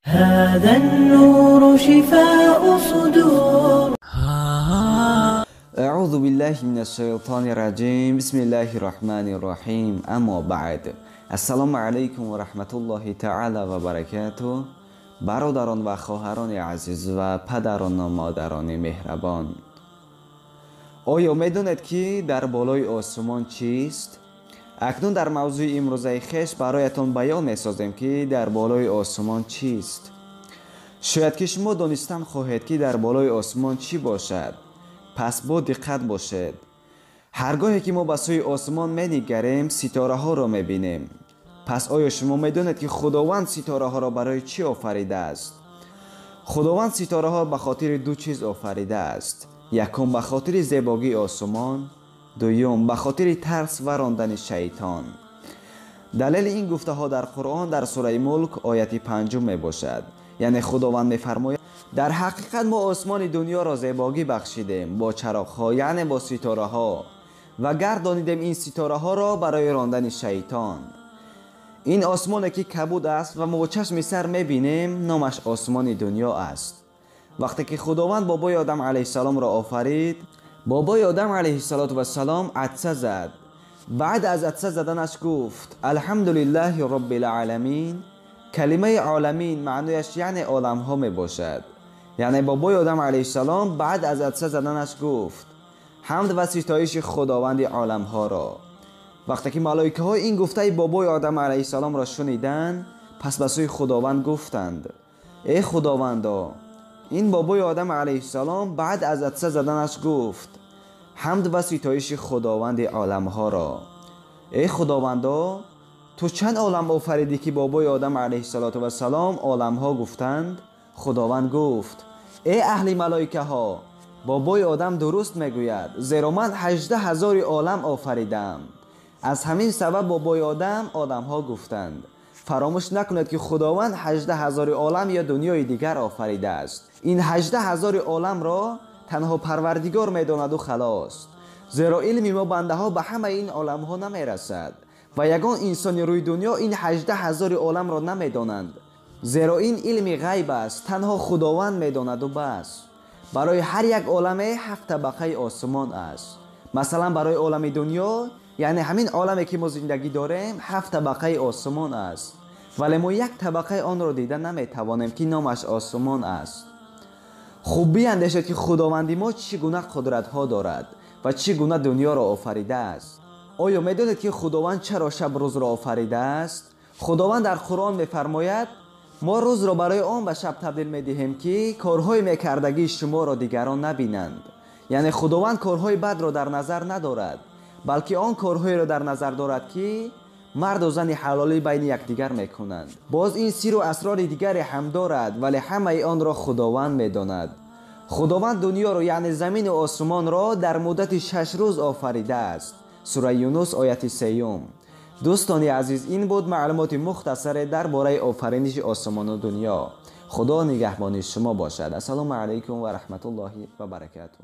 هذا النور شفاء صدور. اعوذ بالله من الشیطان الرجیم. بسم الله الرحمن الرحیم. اما بعد، السلام علیکم و رحمت الله تعالی و برکاته. برادران و خواهران عزیز و پدران و مادران مهربان، آیا میدانید که در بالای آسمان چیست؟ اکنون در موضوع امروزه خویش برایتان بیان می‌سازیم که در بالای آسمان چیست. شاید که شما دانستن خواهید که در بالای آسمان چی باشد. پس با دقت باشید. هرگاهی که ما به سوی آسمان می‌نگریم، ستاره ها را می‌بینیم. پس آیا شما می‌دانید که خداوند ستاره ها را برای چی آفریده است؟ خداوند ستاره ها به خاطر دو چیز آفریده است. یکم به خاطر زیبایی آسمان، دوم به خاطر ترس و راندن شیطان. دلیل این گفته ها در قرآن در سوره ملک آیت 5 می باشد. یعنی خداوند می فرماید در حقیقت ما آسمان دنیا را زیبایی بخشیدیم با چراغ ها، یعنی با ستاره ها، و گردانیدیم این ستاره ها را برای راندن شیطان. این آسمانی که کبود است و ما با چشم سر می بینیم نامش آسمان دنیا است. وقتی که خداوند بابای آدم علیه السلام را آفرید، بابای آدم علیه السلام عطسه زد. بعد از عطسه زدنش گفت الحمدلله رب العالمین. کلمه عالمین معنیش یعنی عالم ها می باشد. یعنی بابای آدم علیه السلام بعد از عطسه زدنش گفت حمد و ستایش خداوند عالم ها را. وقتی که ملائکه ها این گفته بابای آدم علیه السلام را شنیدند، پس به سوی خداوند گفتند ای خداوندا، این بابای آدم علیه السلام بعد از عطسه زدنش گفت حمد و ستایش خداوند عالم ها را. ای خداوندا، تو چند عالم آفریدی که بابای آدم علیه السلام عالم ها گفتند؟ خداوند گفت ای اهل ملائکه ها، بابای آدم درست میگوید، زیرا من 18,000 عالم آفریدم. از همین سبب بابای آدم آدم ها گفتند. فراموش نکنید که خداوند 18,000 عالم یا دنیای دیگر آفریده است. این 18,000 عالم را تنها پروردگار میداند و خلاص، زیرا علم ما بنده ها به همه این عالم ها نمیرسد و یگان انسانی روی دنیا این 18,000 عالم را نمیدانند، زیرا این علم غیب است، تنها خداوند میداند و بس. برای هر یک عالم 7 طبقه آسمان است. مثلا برای عالم دنیا، یعنی همین عالمی که ما زندگی داریم، 7 طبقه آسمان است، ولی ما یک طبقه آن را دیده نمیتوانیم که نامش آسمان است. خوب بیاندیشید که خداوندی ما چگونه قدرت ها دارد و چگونه دنیا را آفریده است. آیا میدانید که خداوند چرا شب روز را آفریده است؟ خداوند در قرآن میفرماید ما روز را برای آن به شب تبدیل میدهیم که کارهای میکردگی شما را دیگران نبینند. یعنی خداوند کارهای بد را در نظر ندارد، بلکه آن کارهایی را در نظر دارد که مرد و زن حلالی بین یکدیگر میکنند. باز این سیر و اسرار دیگری هم دارد، ولی همه آن را خداوند میداند. خداوند دنیا را یعنی زمین و آسمان را در مدت 6 روز آفریده است. سوره یونس آیت 3. دوستان عزیز، این بود معلومات مختصر درباره آفرینش آسمان و دنیا. خدا نگهبان شما باشد. السلام علیکم و رحمت الله و برکاته.